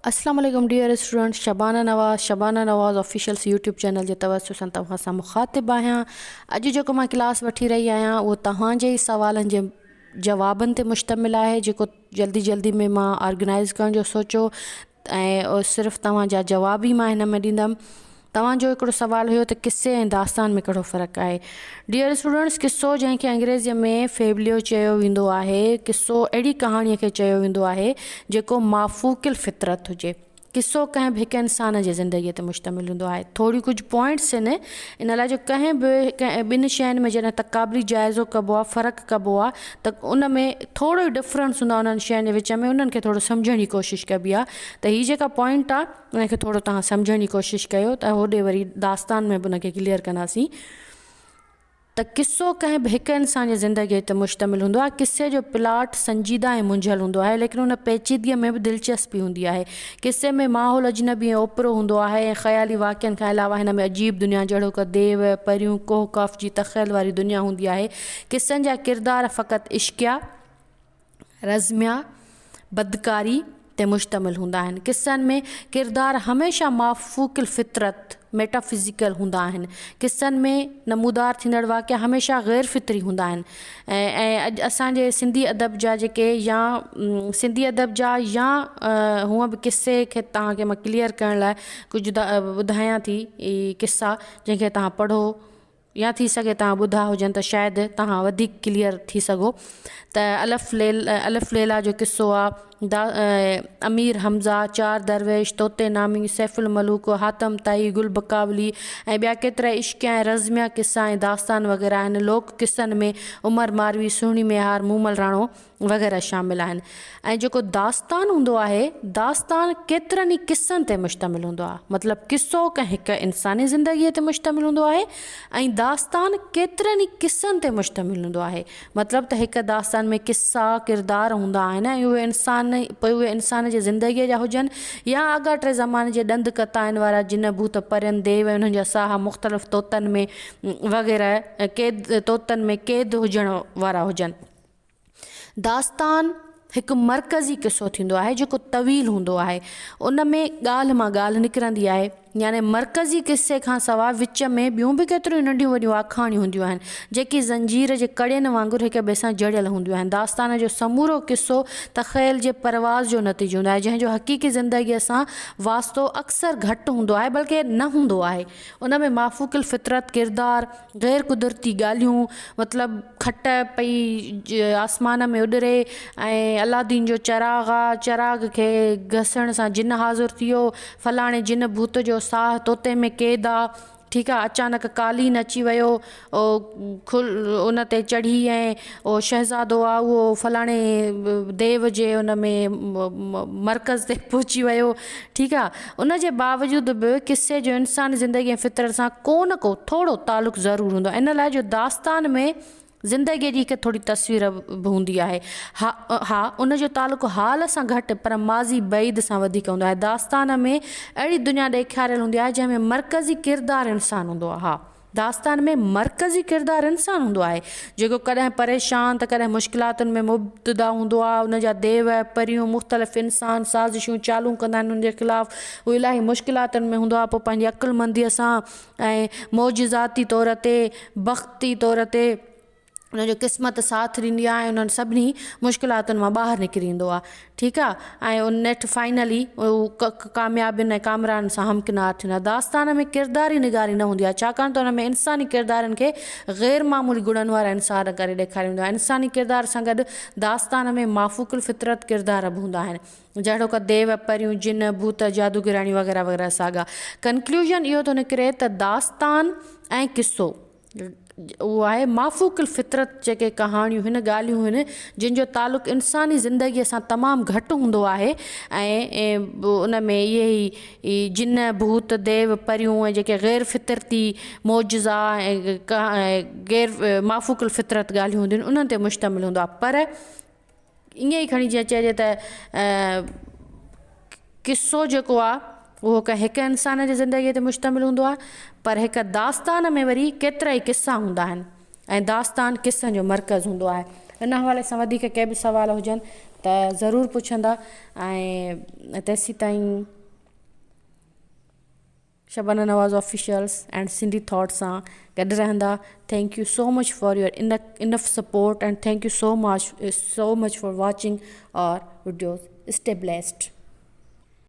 اسلام عليڪم dear students Shabana Nawaz Shabana Nawaz officials YouTube channel جي توسط سان توهان سان مخاطب آهيان اڄ جيڪو مان ڪلاس وٺي رهي آهيان اهو توهان جي ئي سوالن جي جوابن تي مشتمل آهي جيڪو جلدي جلدي ۾ مان آرگنائز ڪرڻ جو سوچيو ۽ صرف توهان جا جواب ئي مان هن ۾ ڏيندم توهان جو هڪڙو سوال هيو ته قصي ۽ داستان ۾ ڪهڙو فرق آهي؟ ڊيئر اسٽوڊنٽس قصو جنهن کي انگريزيء ۾ فيبليو چيو ويندو آهي قصو اهڙي ڪهاڻيء کي چيو ويندو آهي جيڪو مافوق الفطرت هجي. قصو ڪنهن به هڪ انسان جي زندگيء تي مشتمل هوندو آهي. ٿوريون ڪجهه پوائنٽس آهن ان لاء جو ڪنهن به ڪنهن ٻن شين ۾ جڏهن تقابلي جائزو ڪبو آهي فرق ڪبو آهي ته ان ۾ ٿورو ئي ڊفرنس هوندو آهي انهن شين جي وچ ۾ انهن کي ٿورو سمجهڻ جي ڪوشش ڪبي آهي ته هي جيڪا پوائنٽ آهي ان کي ٿورو توهان سمجهڻ جي ڪوشش ڪيو ته هوڏي وري داستان ۾ به ان کي ڪليئر ڪنداسين ته قصو ڪنهن به هڪ انسان جي زندگيء تي مشتمل هوندو آهي. قصي جو پلاٽ سنجيده ۽ منجهيل هوندو آهي ليڪن ان پيچيدگيء ۾ به دلچسپي هوندي آهي. قصي ۾ ماحول اجنبي ۽ اوپرو هوندو آهي ۽ خيالي واقعن کان علاوه هن ۾ عجيب دنيا جهڙوڪ ديو، پريون، ڪوهه قاف جي تخيل واري دنيا هوندي آهي. قصن جا ڪردار فقط عشقيا، رزميا، بدڪاري تي مشتمل هوندا آهن. قصن ۾ ڪردار هميشه مافوق الفطرت، Metaphysical، هوندا آهن. قصن ۾ نمودار ٿيندڙ واقعا هميشه غير فطري هوندا آهن ۽ اڄ اسان جي سنڌي ادب جا جيڪي يا سنڌي ادب جا يا هونء به قصي کي توهان کي مان ڪليئر ڪرڻ لاء ڪجهه ٻڌايان ٿي قصا جنهن کي توهان پڙهو يا ٿي سگهي توهان ٻڌا هجن ته شايد توهان وڌيڪ ڪليئر ٿي سگهو ته الف ليل الف ليلا جو قصو آ دا امير حمزه چار درويش طوطي نامي سيف الملوڪ حاتم طائي گل بڪاولي ۽ ٻيا ڪيترا عشقيا ۽ رزميا قصا ۽ داستان وغيره آهن لوڪ قصن ۾ عمر ماروي سهڻي ميهار مومل راڻو وغيره شامل آهن ۽ جيڪو داستان هوندو آهي داستان ڪيترن ئي قصن تي مشتمل هوندو آهي مطلب قصو ڪنهن هڪ انساني زندگيء تي مشتمل هوندو آهي ۽ داستان ڪيترن ئي قصن تي مشتمل هوندو آهي مطلب ته هڪ داستان ۾ قصا ڪردار هوندا آهن ۽ اهي انسان پوء اهي انسان جي زندگيء جا هجن يا آڳاٽي زماني جي ڏند ڪتائن وارا جن ڀوت پرين ديو ۽ انهن جا ساها مختلف طوطن ۾ وغيره قيد طوطن ۾ قيد هجڻ وارا هجن. داستان هڪ مرڪزي قصو ٿيندو آهي جيڪو طويل هوندو آهي. ان ۾ ڳالهه مان ڳالهه نڪرندي آهي. يعني مرڪزي قصي کان سواء وچ ۾ ٻيون به ڪيتريون ننڍيون وڏيون آکاڻيون هونديون آهن، جيڪي زنجير جي ڪڙين وانگر هڪ ٻئي سان جڙيل هونديون آهن. داستان جو سمورو قصو تخيل جي پرواز جو نتيجو هوندو آهي، جنهن جو حقيقي زندگيء سان واسطو اڪثر گهٽ هوندو آهي بلڪه نه هوندو آهي. ان ۾ مافوق الفطرت ڪردار، غير قدرتي ڳالهيون مطلب کٽ پئي آسمان ۾ اڏري ۽ الادين جو چراغ آ چراغ کي گهسڻ سان جن حاضر ٿي ويو فلاڻي جن ڀوت جو ساهه طوطي ۾ قيد آ ٺيڪ آ اچانڪ قالين اچي ويو او کل ان تي چڙهي ۽ او شهزادو آ اهو فلاڻي ديو جي ان ۾ مرڪز تي پهچي ويو ٺيڪ آ ان جي باوجود به قصي جو انساني زندگي ۽ فطرت سان ڪو نه ڪو ٿورو تعلق ضرور هوندو آهي ان لاء جو داستان ۾ زندگيء جي هڪ ٿوري تصوير به هوندي آهي. ها ها ان جو تعلق حال سان گهٽ پر ماضي بعيد سان وڌيڪ هوندو آهي. داستان ۾ اهڙي دنيا ڏيکاريل هوندي آهي جنهن ۾ مرڪزي ڪردار انسان هوندو آهي. ها. داستان ۾ مرڪزي ڪردار انسان هوندو آهي، جيڪو ڪڏهن پريشان ته ڪڏهن مشڪلاتن ۾ مبتدا هوندو آهي. ان جا ديو، پريون، مختلف انسان سازشون، چالون ڪندا آهن ان جي خلاف. هو الاهي مشڪلاتن ۾ هوندو آهي، پوء پنهنجي عقلمنديء سان ۽ معجزاتي طور تي، بختي طور تي ان جو قسمت ساٿ ڏيندي آهي ۽ انهن سڀني مشڪلاتن مان ٻاهر نڪري ايندو آهي ٺيڪ آهي ۽ نيٺ فائنلي هو ڪاميابين ۽ ڪامرانن سان همڪنار ٿيندو آهي داستان ۾ ڪرداري نگاري نه هوندي آهي ڇاڪاڻ ته ان ۾ انساني ڪردارن کي غير معمولي گڻن وارا انسان ڪري ڏيکاريو ويندو آهي انساني ڪردار سان گڏ داستان ۾ مافوق الفطرت ڪردار به هوندا آهن جهڙوڪ ديو، پريون، جن، ڀوت، جادوگراڻيون وغيره وغيره ساڳا ڪنڪلوزن اهو ٿو نڪري ته داستان ۽ قصو اهو آهي مافوق الفطرت جيڪي ڪهاڻيون هن ڳالهيون هن جن جو تعلق انساني زندگيء سان تمام گهٽ هوندو آهي ۽ ان ۾ اهي ئي جن ڀوت ديو پريون ۽ جيڪي غير فطرتي معجزا ۽ غير مافوق الفطرت ڳالهيون هونديون آهن انهن تي مشتمل هوندو آهي پر ائين ئي کڻي جيئن چئجي ته قصو جيڪو آهي اهو ڪنهن هڪ انسان جي زندگيء تي مشتمل هوندو آهي پر هڪ داستان ۾ وري ڪيترا ئي قصا هوندا آهن ۽ داستان قصن جو مرڪز هوندو آهي ان حوالي سان وڌيڪ ڪي به سوال هجن ته ضرور پڇندا ۽ تيسيتائين Shabana Nawaz officials and Sindhi thought سان گڏ رهندا thank you so much for your enough support and thank you so much so much for watching our videos stay blessed.